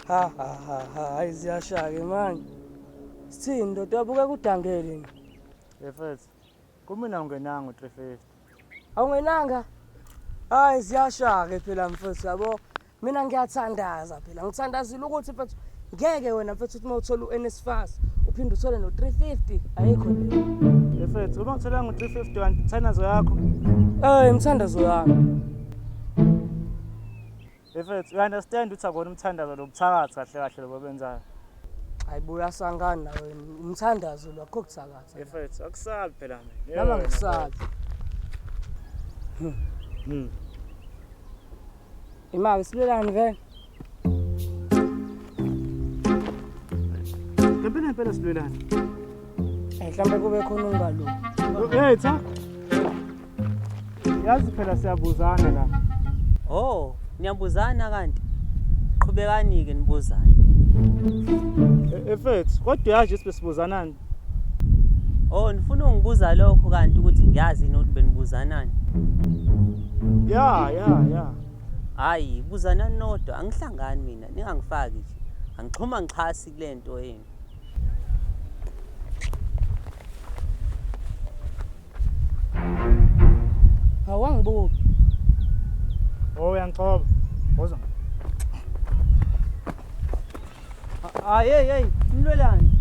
Ha ha ha ha, hayi ziyashaya-ke manje. Sithini ndoda uyabuka kudangele nje. Mfethu, kumina ungenanga u-350. Awungenanga? Hayi ziyashaya-ke phela mfethu yabo. Mina ngiyathandaza phela, ngithandazile ukuthi mfethu ngeke wena mfethu uthi uma uthola u-NSFAS uphinde uthole no-350 ayikho leyo. Mfethu, uma uthola ngo-350 kanti umthandazo yakho. Eh, imthandazo yami. Mfethu, you understand ukuthi akona umthandazo lo buthakathi kahle kahle lobo benzayo. Hayi buya sangani nawe umthandazo lo akukho kuthakatha. Mfethu, akusabi phela mina. Nami angikusabi. Imali silelani vele? Ngempela ngempela silwelani. Eh mhlambe kube khona ungalungi. Hey cha. Yazi phela siyabuzana la. Oh, niyabuzana kanti. Qhubekani-ke nibuzane. Mfethu, kodwa uyazi ukuthi besibuzanani. Oh, nifuna ungibuza lokho kanti ukuthi ngiyazi yini ukuthi benibuzanani? Ya, ya, ya. Hayi, buzanani nodwa, angihlangani mina, ningangifaki nje. Angixhuma ngixhasi kule nto yenu. Awangibuki. Oh, uyangixoba. Woza. Hayi, hey, hey, nilwelani?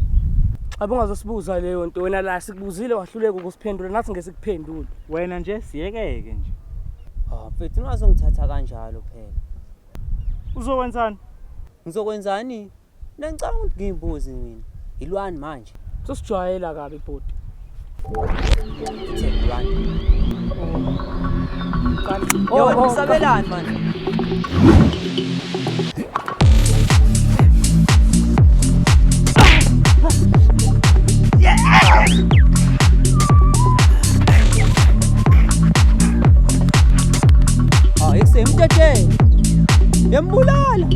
Abe ungazosibuza leyo nto wena la sikubuzile wahluleka ukusiphendula nathi ngesikuphendule. Wena nje siyekeke nje. Ah, mfethu ungazongithatha kanjalo phela. Uzokwenzani? Ngizokwenzani? Mina ngicabanga ukuthi ngiyimbuzi mina. Ilwani manje. Sosijwayela kabi bhuti. Uthe ilwani. Oh, Yo, oh, nisabelani manje? Ah, esemtethe. Yembulala.